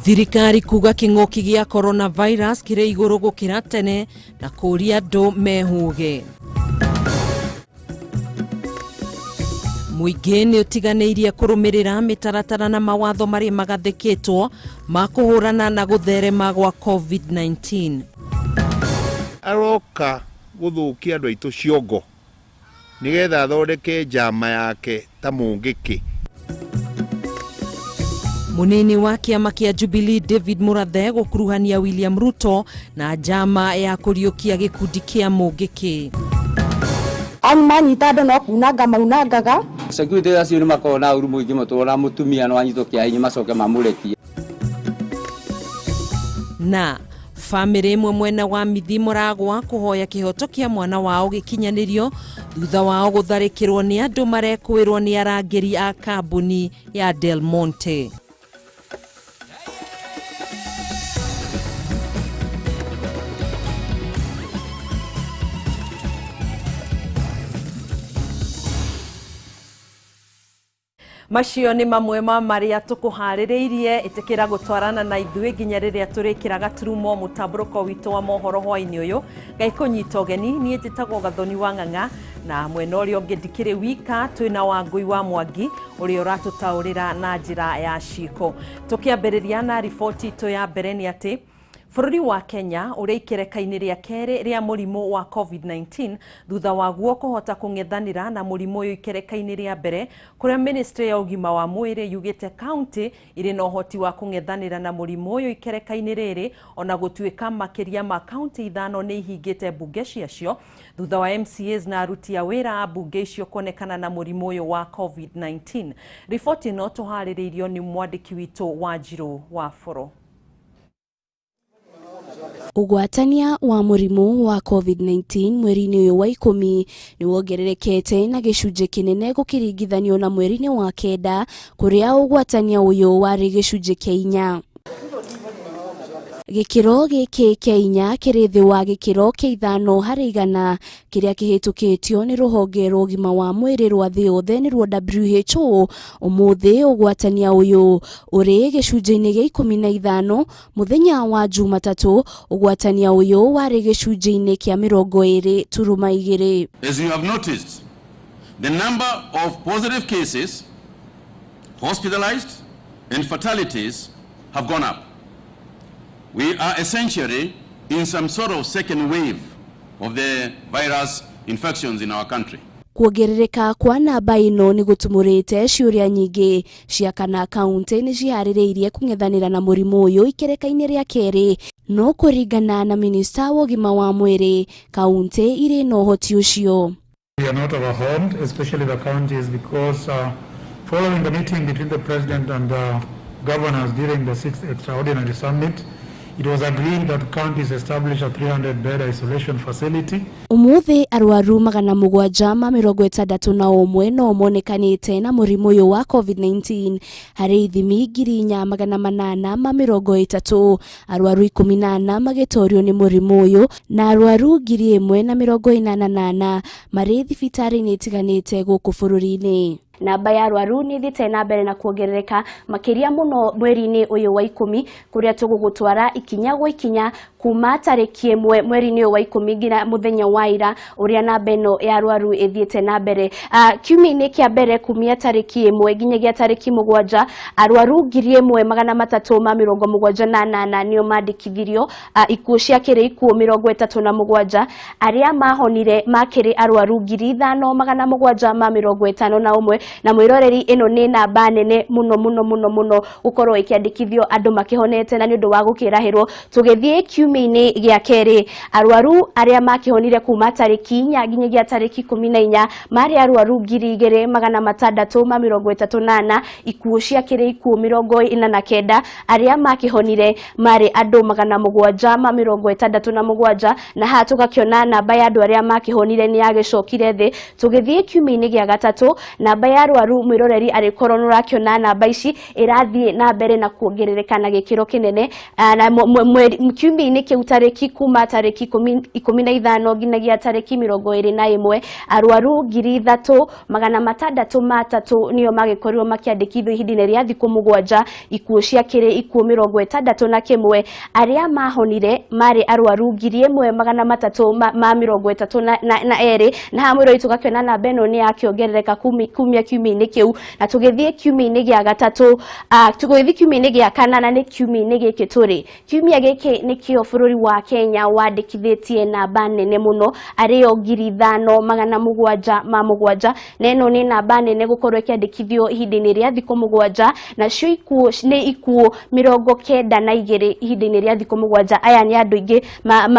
Thirikari kuga kĩng'ũki gĩa coronavirus kĩrĩ igũrũ gũkĩra tene na kũũria andũ mehũge. Mũingĩ nĩ ũtiganĩirie kũrũmĩrĩra mĩtaratara na mawatho marĩa magathĩkĩtwo ma kũhũrana na gũtherema gwa COVID-19. Aroka gũthũkia andũ aitũ ciongo nĩgetha athondeke njama yake ta Mũngĩkĩ. Munini wa kĩama kĩa Jubilee David Murathe gũkuruhania William Ruto na njama ya kũriũkia gĩkundi kĩa Mũngĩkĩ. Ani manyita andũ no kunanga maunangaga. Security acio nĩ makoragwo na ũru mũingĩ mũno na mũtumia no anyitwo kĩa hinya macoke mamũrekie. Na famĩlĩ ĩmwe mwena wa Mithi Mũragwa kũhoya kĩhoto kĩa mwana wao gĩkinyanĩrio thutha wao gũtharĩkĩrwo nĩ andũ marekũĩrwo nĩ arangĩri a kambuni ya Del Monte. Macio nĩ mamwe ma marĩa tũkũharĩrĩirie. Ĩtĩkĩra gũtwarana na ithuĩ nginya rĩrĩa tũrĩkĩra gaturumo mũtambũrũko witũ wa mohoro hwaĩ-inĩ ũyũ. Ngai kũnyita ũgeni, niĩ njĩtagwo Gathoni wa Ng'ang'a, na mwena ũrĩa ũngĩ ndikĩrĩ wika, twĩna Wangũi wa Mwangi ũrĩa ũratũtaũrĩra na njĩra ya ciĩko. Tũkĩambĩrĩria na riboti itũ ya mbere nĩ atĩ bũrũri wa Kenya ũrĩ ikereka-inĩ rĩa kerĩ rĩa mũrimũ wa COVID-19 thutha waguo kũhota kũng'ethanĩra na mũrimũ ũyũ ikereka-inĩ rĩa mbere, kũrĩa ministry ya ũgima wa mwĩrĩ yugĩte kaunti irĩ na ũhoti wa kũng'ethanĩra na mũrimũ ũyũ ikereka-inĩ rĩrĩ, ona gũtuĩka makĩria ma kaunti 5 nĩ ihingĩte mbunge ciacio thutha wa MCAs na aruti a wĩra a mbunge icio kuonekana na mũrimũ ũyũ wa COVID-19. Riboti ĩno tũharĩrĩirio nĩ mwandĩki witũ Wanjirũ wa Boro. Ũgwatania wa mũrimũ wa COVID-19 mweri-inĩ ũyũ wa 10 nĩ wongererekete na gĩcunjĩ kĩnene gũkĩringithanio na mweri-inĩ wa 9 kũrĩa ũgwatania ũyũ warĩ gĩcunjĩ kĩa 4. Gĩkĩro gĩkĩ kĩa 4 kĩrĩ thĩ wa gĩkĩro kĩa 5 harĩ igana kĩrĩa kĩhĩtũkĩtio nĩ rũhonge rwa ũgima wa mwĩrĩ rwa thĩ yothe nĩruo WHO. Ũmũthĩ ũgwatania ũyũ ũrĩ gĩcunjĩ-inĩ gĩa 15. Mũthenya wa Jumatatũ ũgwatania ũyũ warĩ gĩcunjĩ-inĩ kĩa 22.2. As you have noticed, the number of positive cases, hospitalized and fatalities have gone up. We are essentially in some sort of second wave of the virus infections in our country. Kuongerereka kwa namba ĩno nĩ gũtumũrĩte ciũria nyingĩ cia kana kaunti nĩ ciharĩrĩirie kũng'ethanĩra na mũrimũ ũyũ ikereka-inĩ rĩa kerĩ. No kũringana na minista wa ũgima wa mwĩrĩ, kaunti irĩ na ũhoti ũcio. We are not overwhelmed, especially the counties, because following the meeting between the president and the governors during the 6th extraordinary summit, it was agreed that counties establish a 300-bed isolation facility. Ũmũthĩ arwaru 761 no monekanĩte na mũrimũ ũyũ wa COVID-19 harĩ ithimi 4830, arwaru 14 magĩtorio nĩ mũrimũ ũyũ na arwaru 1084 marĩ thibitarĩ-inĩ itiganĩte gũkũ bũrũri-inĩ. Namba ya arwaru nĩ ĩthiĩte na mbere na kuongerereka makĩria mũno mweri-inĩ ũyũ wa 10 kũrĩa tũgũgũtwara ikinya gwa ikinya kuma tarĩki 1 mweri-inĩ ũyũ wa 10 nginya mũthenya wa ira ũrĩa namba ĩno ya arwaru ĩthiĩte na mbere. Kiumia-inĩ kĩa mbere kumia tarĩki 1 nginyagia tarĩki 7 arwaru 1378 nĩo mandĩkithirio. Ikuũ ciakĩrĩ ikuũ 37, arĩa mahonire makĩrĩ arwaru 5751. Na mwĩroreri, ĩno nĩ namba nene mũno mũno mũno mũno gũkorwo ĩkĩandĩkithio andũ makĩhonete na nĩ ũndũ wa gũkĩrahĩrwo. Tũgĩthiĩ kiumia-inĩ gĩa kerĩ, arwaru arĩa makĩhonire kuma tarĩki 4 nginyagia tarĩki 14 marĩ arwaru 2634, ikuũ ciakĩrĩ ikuũ 49, arĩa makĩhonire marĩ andũ 767, na haha tũgakĩona namba ya andũ arĩa makĩhonire nĩ yagĩcokire thĩ. Tũgĩthiĩ kiumia-inĩ gĩa gatatũ, namba ya Ya arwaru, mwiroreri, arĩkorwo nĩ ũrakĩona namba ici ĩrathiĩ na mbere na kuongerereka na gĩkĩro kĩnene. Na kiumia-inĩ kĩu, tarĩki kuma tarĩki 15 nginyagia tarĩki 21, arwaru 3603 nĩo magĩkorirwo makĩandĩkithio ihinda-inĩ rĩa thikũ 7. Ikuũ ciakĩrĩ ikuũ 61. Arĩa mahonire marĩ arwaru 1332, na haha mwĩrori tũgakĩona namba ĩno nĩ yakĩongerereka kumia kiumia-inĩ kĩu. Na tũgĩthiĩ kiumia-inĩ gĩa gatatũ, tũgĩthiĩ kiumia-inĩ gĩa kana, na nĩ kiumia-inĩ gĩkĩ tũrĩ, kiumia gĩkĩ nĩkĩo bũrũri wa Kenya wandĩkithĩtie namba nene mũno, arĩyo 5707, na ĩno nĩ namba nene gũkorwo ĩkĩandĩkithio ihinda-inĩ rĩa thikũ 7. Nacio ikuũ nĩ ikuũ 92 ihinda-inĩ rĩa thikũ 7. Aya nĩ andũ aingĩ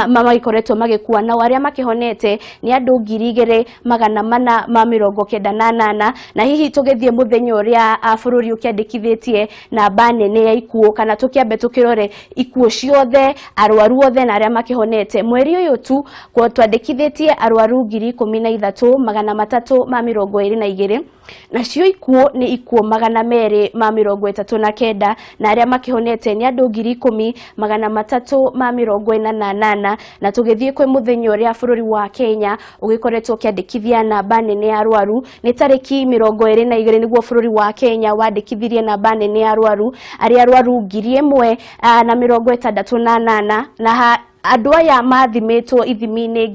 magĩkoretwo magĩkua. Nao arĩa makĩhonete nĩ andũ 2498. Na hihi tũgĩthiĩ mũthenya ũrĩa bũrũri ũkĩandĩkithĩtie namba nene ya ikuũ, kana tũkĩambe tũkĩrore ikuũ ciothe, arwaru othe na arĩa makĩhonete, mweri ũyũ tu twandĩkithĩtie arwaru 13,322, nacio ikuũ nĩ ikuũ 239, na arĩa makĩhonete nĩ andũ 10,348. Na tũgĩthiĩ kwĩ mũthenya ũrĩa bũrũri wa Kenya ũgĩkoretwo ũkĩandĩkithia namba nene ya arwaru, nĩ tarĩki 22 nĩguo bũrũri wa Kenya wandĩkithirie namba nene ya arwaru, arĩa arwaru 1,068, na andũ aya mathimĩtwo ithimi-inĩ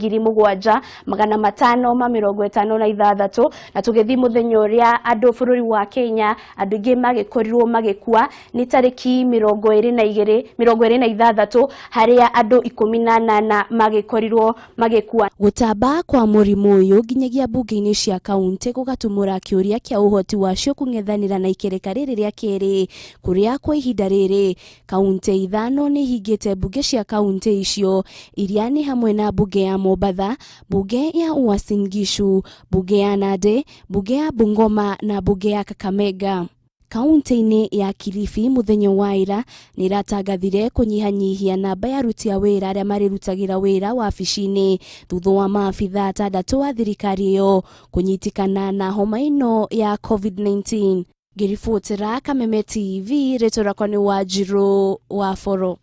7556. Na tũgĩthiĩ mũthenya ũrĩa andũ bũrũri wa Kenya andũ aingĩ magĩkorirwo magĩkua, nĩ tarĩki 22, 26, harĩa andũ 18 magĩkorirwo magĩkua. Gũtamba kwa mũrimũ ũyũ nginyagia mbunge-inĩ cia kaunti gũgatumũra kĩũria kĩa ũhoti wacio kũng'ethanĩra na ikereka rĩrĩ rĩa kerĩ, kũrĩa kwa ihinda rĩrĩ kaunti 5 nĩ ihingĩte mbunge cia kaunti icio, iria nĩ hamwe na mbunge ya Mombatha, mbunge ya Uasin Gishu, mbunge ya Nandi, mbunge ya Bungoma na mbunge ya Kakamega. Kaunti-inĩ ya Kilifi, mũthenya wa ira nĩ ĩratangathire kũnyihanyihia namba ya aruti a wĩra arĩa marĩrutagĩra wĩra wabici-inĩ, thutha wa maabitha 6 a thirikari ĩyo kũnyitikana na homa ĩno ya COVID-19. Ngĩribotera Kameme TV, rĩtwa rĩakwa nĩ Wanjirũ wa Boro.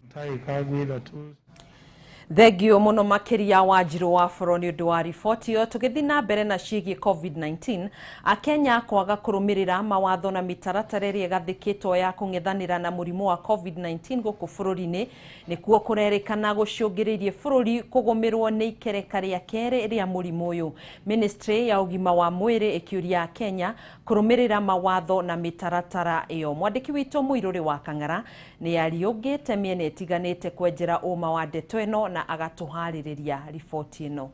Thengio mũno makĩria, Wanjirũ wa Boro, nĩ ũndũ wa riboti ĩyo. Tũgĩthiĩ na mbere na ciĩgiĩ COVID-19, Akenya kwaga kũrũmĩrĩra mawatho na mĩtaratara ĩrĩa ĩgathĩkĩtwo ya kũng'ethanĩra na mũrimũ wa COVID-19 gũkũ bũrũri-inĩ nĩkuo kũrerĩkana gũcũngĩrĩirie bũrũri kũgũmĩrwo nĩ ikereka rĩa kerĩ rĩa mũrimũ ũyũ. Ministry ya ũgima wa mwĩrĩ ĩkĩũria Akenya kũrũmĩrĩra mawatho na mĩtaratara ĩyo. Mwandĩki witũ Mũirũrĩ wa Kang'ara nĩ ariũngĩte mĩena ĩtiganĩte kwenjera ũma wa ndeto ĩno na agatũharĩrĩria riboti ĩno.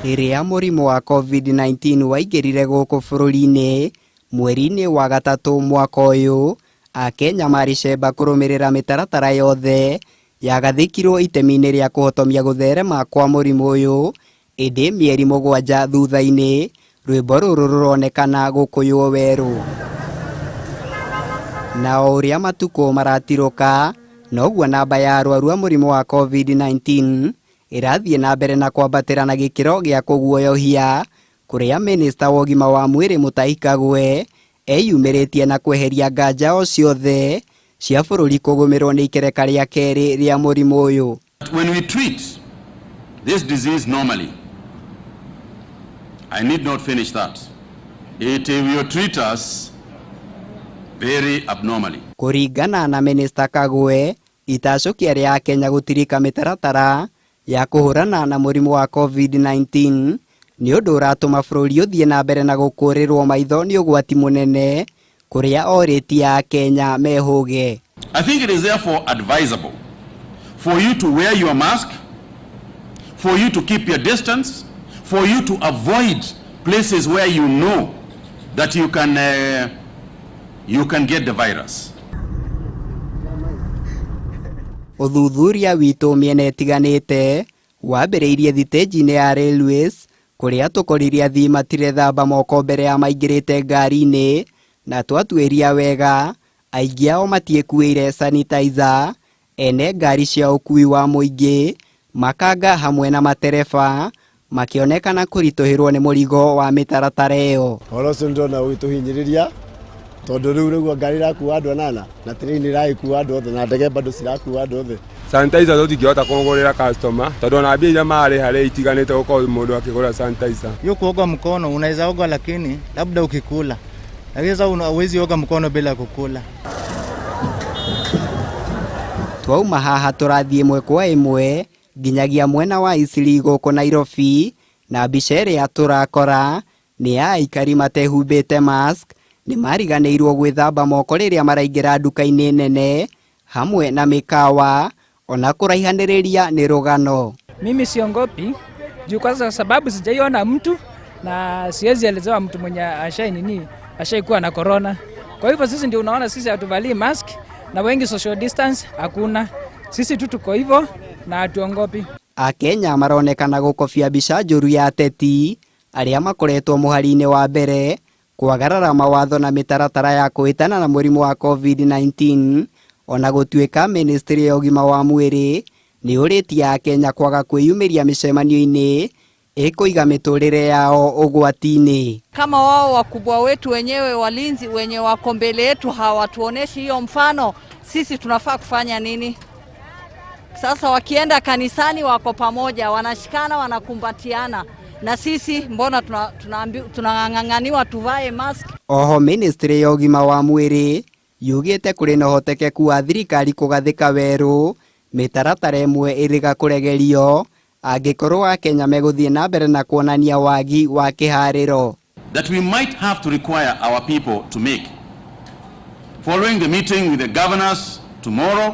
Rĩrĩa mũrimũ wa COVID-19 waingĩrire gũkũ bũrũri-inĩ mweri-inĩ wa gatatũ mwaka ũyũ, Akenya marĩ cemba kũrũmĩrĩra mĩtaratara yothe yagathĩkirwo itemi-inĩ rĩa kũhotomia gũtherema kwa mũrimũ ũyũ. Ĩndĩ mĩeri 7 thutha-inĩ, rwĩmbo rũrũ rũronekana gũkũywo werũ. Na o ũrĩa matukũ maratirũka, noguo namba ya arwaru a mũrimũ wa COVID-19 ĩrathiĩ na mbere na kwambatĩra na gĩkĩro gĩa kũguoyohia, kũrĩa minista wa ũgima wa mwĩrĩ Mutahi Kagwe eyumĩrĩtie na kweheria nganja o ciothe cia bũrũri kũgũmĩrwo nĩ ikereka rĩa kerĩ rĩa mũrimũ ũyũ. When we treat this disease normally, I need not finish that. It will treat us very abnormally. Kũringana na minista Kagwe, itacũkia rĩa Kenya gũtirika mĩtaratara ya kũhũrana na mũrimũ wa COVID-19 nĩ ũndũ ũratũma bũrũri ũthiĩ na mbere na gũkũrĩrwo maitho nĩ ũgwati mũnene, kũrĩa orĩtie Akenya mehũge. I think it is therefore advisable for you to wear your mask, for you to keep your distance, for you to avoid places where you know that you can get the virus. Ũthuthuria witũ mĩena ĩtiganĩte wambĩrĩirie thitĩnji-inĩ ya Railways, kũrĩa tũkorire athii matirethamba moko mbere ya maingĩrĩte ngari-inĩ, na twatuĩria wega aingĩ ao matiĩkuĩire sanitizer. Ene ngari cia ũkui wa mũingĩ, makanga hamwe na matereba makĩonekana kũritũhĩrwo nĩ mũrigo wa mĩtaratara ĩyo. Ũhoro ũcio nĩndĩrona ũgĩtũhinyĩrĩria tondũ rĩu nĩguo ngari ĩrakua andũ anana na train ĩragĩkua andũ othe na ndege bado cirakua andũ othe. Sanitizer tũtingĩhota kũgũrĩra customer tondũ ona mbia iria marĩha rĩ itiganĩte gũkorwo mũndũ akĩgũra sanitizer. Hiyo kuoga mkono unaweza oga, lakini labda ukikula, lakini sasa huwezi oga mkono bila kukula. Twauma haha tũrathiĩ ĩmwe kwa ĩmwe nginyagia mwena wa Eastleigh gũkũ Nairobi, na mbica ĩrĩa tũrakora nĩ ya aikari matehumbĩte mask nĩ mariganĩirwo gwĩthamba moko rĩrĩa maraingĩra nduka-inĩ nene hamwe na mĩkawa ona kũraihanĩrĩria nĩ rũgano. Mimi siongopi juu kwa sababu sijaiona mtu na siwezi elezewa mtu mwenye ashaikuwa na corona. Kwa hivyo sisi ndio unaona sisi hatuvalii mask na wengi social distance hakuna. Sisi tu tuko hivyo na hatuongopi. Akenya maronekana gũkobia mbica njũru ya ateti arĩa makoretwo mũhari-inĩ wa mbere kwagarara mawatho na mĩtaratara ya kũhĩtana na mũrimũ wa COVID-19, ona gũtuĩka ministry ya ũgima wa mwĩrĩ nĩ ũrĩtie Akenya kwaga kwĩyumĩria mĩcemanio-inĩ ĩkũiga mĩtũrĩre yao ũgwati-inĩ. Kama wao wakubwa wetu wenyewe walinzi wenye wako mbele yetu hawatuoneshi hiyo mfano, sisi tunafaa kufanya nini? Sasa wakienda kanisani wako pamoja, wanashikana, wanakumbatiana, na sisi mbona tunang'ang'aniwa tuvae mask? Oho ministry ya ũgima wa mwĩrĩ yugĩte kũrĩ na ũhotekeku wa thirikari kũgathĩka werũ mĩtaratara ĩmwe ĩrĩga kũregerio angĩkorwo Akenya megũthiĩ na mbere na kuonania wagi wa kĩharĩro. That we might have to require our people to make. Following the meeting with the governors tomorrow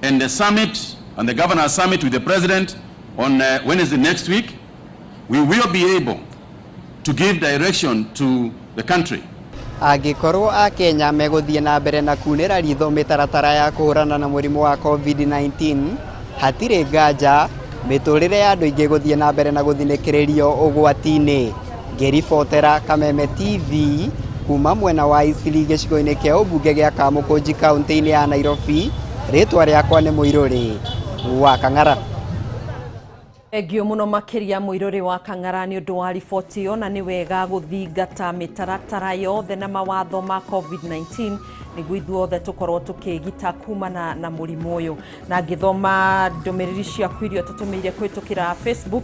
and the summit and the governors summit with the president on Wednesday next week, we will be able to give direction to the country. Angĩkorwo Akenya megũthiĩ na mbere na kunĩra ritho mĩtaratara ya kũhũrana na mũrimũ wa COVID-19, hatirĩ nganja mĩtũrĩre ya andũ aingĩ gũthiĩ na mbere na gũthinĩkĩrĩrio ũgwati-inĩ. Ngĩribotera Kameme TV kuma mwena wa Eastleigh gĩcigo-inĩ kĩa ũmbunge gĩa Kamũkũnji kaunti-inĩ ya Nairobi, rĩtwa rĩakwa nĩ Mũirũrĩ wa Kang'ara. Thengio mũno makĩria Mũirũrĩ wa Kang'ara nĩ ũndũ wa riboti ĩyo, na nĩ wega gũthingata mĩtaratara yothe na mawatho ma COVID-19 nĩguo ithuothe tũkorwo tũkĩgita kumana na mũrimũ ũyũ. Na ngĩthoma ndũmĩrĩri ciaku iria tũtũmĩire kũhĩtũkĩra Facebook,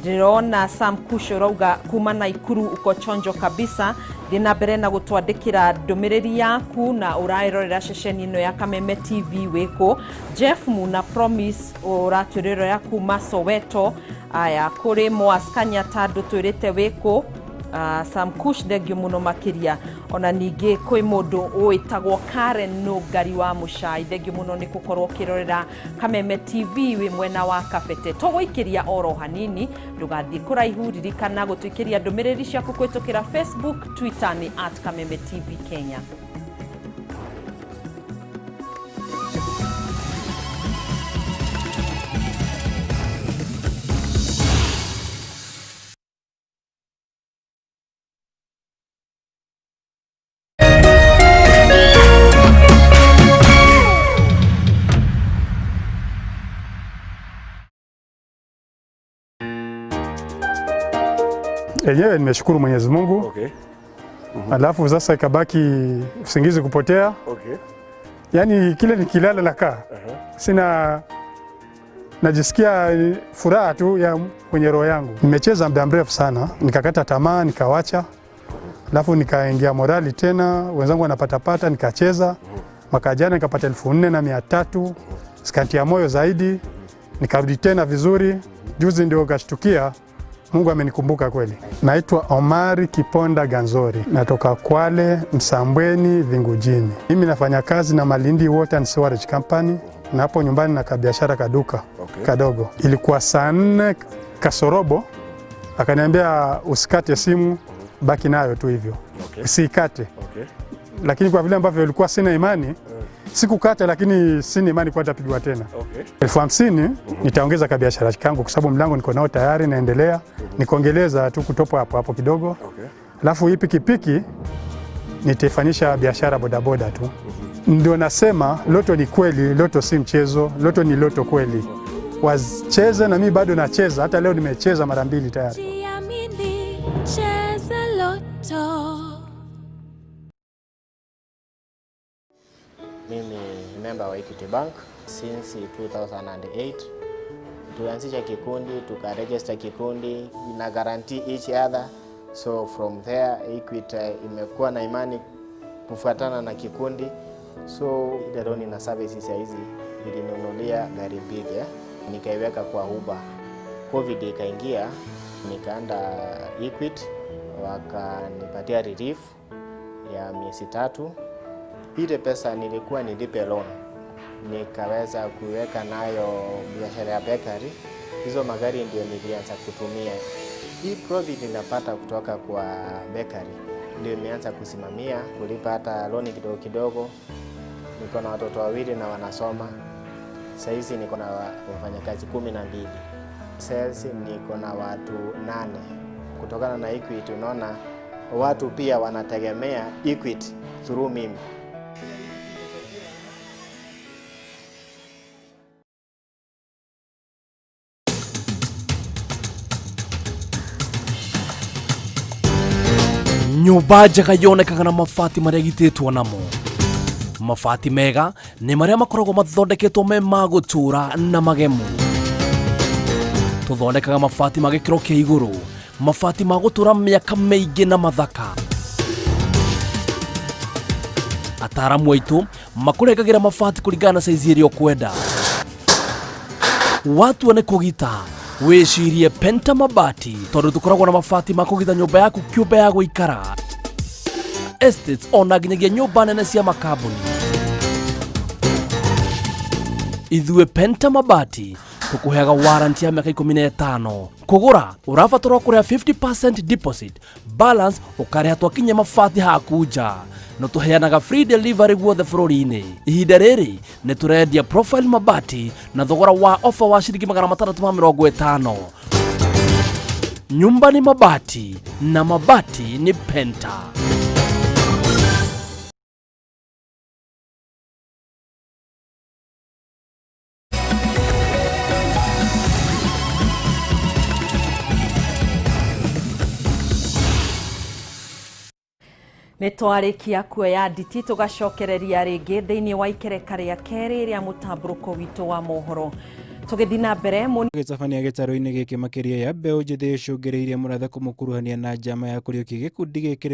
ndĩrona Sam Kusho rauga kuma Naikuru uko chonjo kabisa. Thiĩ na mbere na gũtwandĩkĩra ndũmĩrĩri yaku na ũraĩrorera ceceni ĩno ya Kameme TV wĩkũ. Jeff Muna Promise ũratwĩrĩrora kuma Soweto. Aya kũrĩ Moas Kanyata ndũtwĩrĩte wĩkũ. Sam Kush thengio mũno makĩria. Ona ningĩ kwĩ mũndũ ũĩtagwo Karen Nũngari wa Mũcai, thengio mũno nĩ gũkorwo ũkĩrorera Kameme TV wĩ mwena wa Kabete. Tũgũikĩria oro hanini, ndũgathiĩ kũraihu, ririkana gũtũikĩria ndũmĩrĩri ciaku kũhĩtũkĩra Facebook, Twitter nĩ @Kameme TV Kenya. Enyewe nimeshukuru Mwenyezi Mungu. Okay. Alafu sasa ikabaki usingizi kupotea. Okay. Yaani kile nikilala nakaa. Sina, najisikia furaha tu ya kwenye roho yangu. Nimecheza muda mrefu sana, nikakata tamaa, nikawacha. Alafu nikaingia morali tena, wenzangu wanapatapata, nikacheza. Mwaka jana nikapata 4,300, sikantia moyo zaidi, nikarudi tena vizuri. Juzi ndio kashtukia Mungu amenikumbuka kweli. Naitwa Omari Kiponda Ganzori, natoka Kwale, Msambweni, Vingujini. Mimi nafanya kazi na Malindi Water and Sewerage Company, na hapo nyumbani na kabiashara kaduka kadogo. Ilikuwa saa 4 kasorobo, akaniambia usikate simu, baki nayo tu hivyo. Usikate. Lakini kwa vile ambavyo ilikuwa sina imani, sikukata, lakini sina imani kwa nitapigwa tena. 50,000 nitaongeza kabiashara kangu kwa sababu mlango niko nao tayari, naendelea nikaongeleza tu kutopo hapo hapo kidogo. Alafu hii pikipiki nitaifanyisha biashara bodaboda tu. Ndio nasema loto ni kweli, loto si mchezo, loto ni loto kweli. Wacheze na mimi bado nacheza, hata leo nimecheza mara 2 tayari. Jiamini, cheza Lotto. Mimi ni member wa Equity Bank since 2008. Tulianzisha kikundi, tukaregister kikundi, ina guarantee each other. So from there Equity imekuwa na imani kufuatana na kikundi. So ile loan na services ya hizi ilinunulia gari mbili, nikaiweka kwa Uber. Covid ikaingia, nikaenda Equity wakanipatia relief ya miezi 3. Ile pesa nilikuwa nilipe loan, nikaweza kuweka nayo biashara ya bakery. Hizo magari ndio nilianza kutumia. Hii profit ninapata kutoka kwa bakery ndio nimeanza kusimamia kulipa hata loan kidogo kidogo. Niko na watoto 2 na wanasoma. Saizi niko na wafanyakazi 12. Sales niko na watu 8. Kutokana na Equity, unaona watu pia wanategemea Equity through mimi. Nyũmba njega yonekaga na mabati marĩa gitĩtwo namo. Mabati mega nĩ marĩa makoragwo mathondeketwo me ma gũtũũra na magemu. Tũthondekaga mabati ma gĩkĩro kĩa igũrũ, mabati ma gũtũũra mĩaka mĩingĩ na mathaka. Ataaramu aitũ makũrengagĩra mabati kũringana na saizi ĩrĩa ũkwenda. Watua nĩ kũgita, wĩcirie Penta Mabati, tondũ tũkoragwo na mabati ma kũgita nyũmba yaku kĩũmbe ya gũikara, estates ona nginyagia nyũmba nene cia makambuni. Ithuĩ Penta Mabati tũkũheaga warranty ya mĩaka 15. Kũgũra ũrabatarwo kũrĩha 50% deposit, balance ũkarĩha twakinyia mabati haku nja. No tũheanaga free delivery guothe bũrũri-inĩ. Ihinda rĩrĩ nĩ tũrendia Profile Mabati na thogora wa ofa wa ciringi 650. Nyumba ni mabati na mabati ni Penta. Nĩ twarĩkia kuoya nditi tũgacokereria rĩngĩ thĩinĩ wa ikereka rĩa kerĩ rĩa mũtambũrũko witũ wa mohoro. Tũgĩthiĩ na mbere gĩtabania gĩtarũ-inĩ gĩkĩ makĩria ya mbeũ njĩthĩ ĩcũngĩrĩirie mũrathe kũmũkuruhania na njama ya kũriũkia gĩkundi gĩkĩ rĩrĩa